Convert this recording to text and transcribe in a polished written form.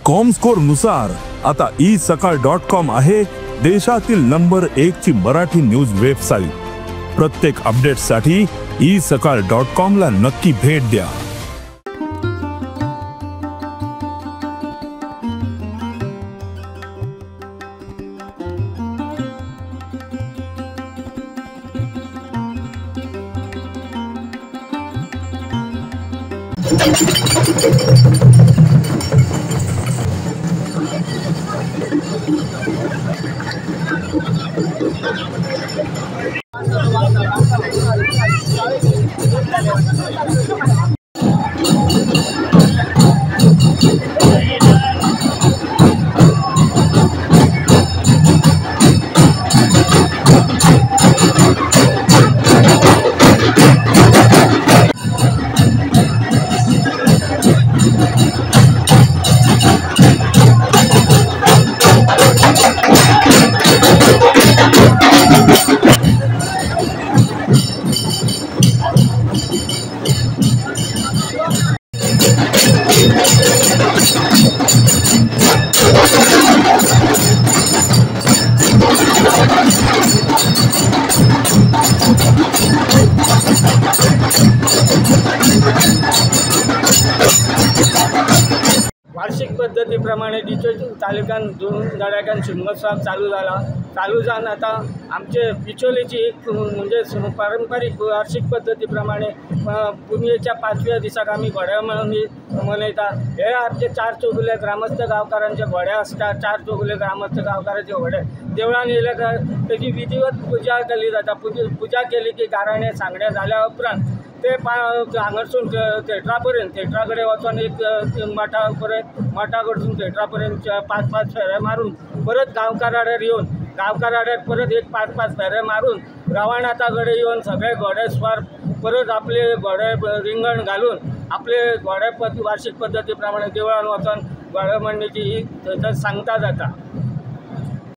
Comscore नुसार आता E सकाळ डॉट कॉम आहे देशातील नंबर 1 ची मराठी न्यूज वेबसाईट। प्रत्येक अपडेटसाठी ई सकाळ डॉट कॉम ला नक्की भेट द्या। वार्षिक पद्दतीप्रमाणे डिचोली तालुक्यान दोन धडाक्यान शिगमोत्सव चालू जाला। चालू जावन आतां आमचे बिचोलीची एक म्हणजे पारंपारीक वार्षिक पद्दतीप्रमाणे पुनवेच्या 5व्या दिसाक आमी घोड्या मनयता। हे आमचे 4 चौगुले ग्रामस्थ गांवकारांचे घोडे आसता। 4 चौगुले ग्रामस्थ गांवकारांचे घोडे देवळान येयले काय तेजी विधिवत पुजा केली जाता। पुजा केली की गाराणें सांगणें जाल्या उपरांत ते हांगासून थेटरा पर्यंत, थेटरा कडेन वचोन एक मठा पर्यंत, मठा कडसून थेटरा पर्यंत 5-5 फेरे मारून परत गांवकार वाड्यार येवन, गांवकार वाड्यार परत एक 5-5 फेरे मारून रवानाथा कडेन येवन सगळे घोडे स्वार परत आपले घोडे रिंगण घालून आपले घोडे वार्षिक पद्दती प्रमाणे देवळान वचोन घोडे मांडणीची ही थंयसर सांगता जाता।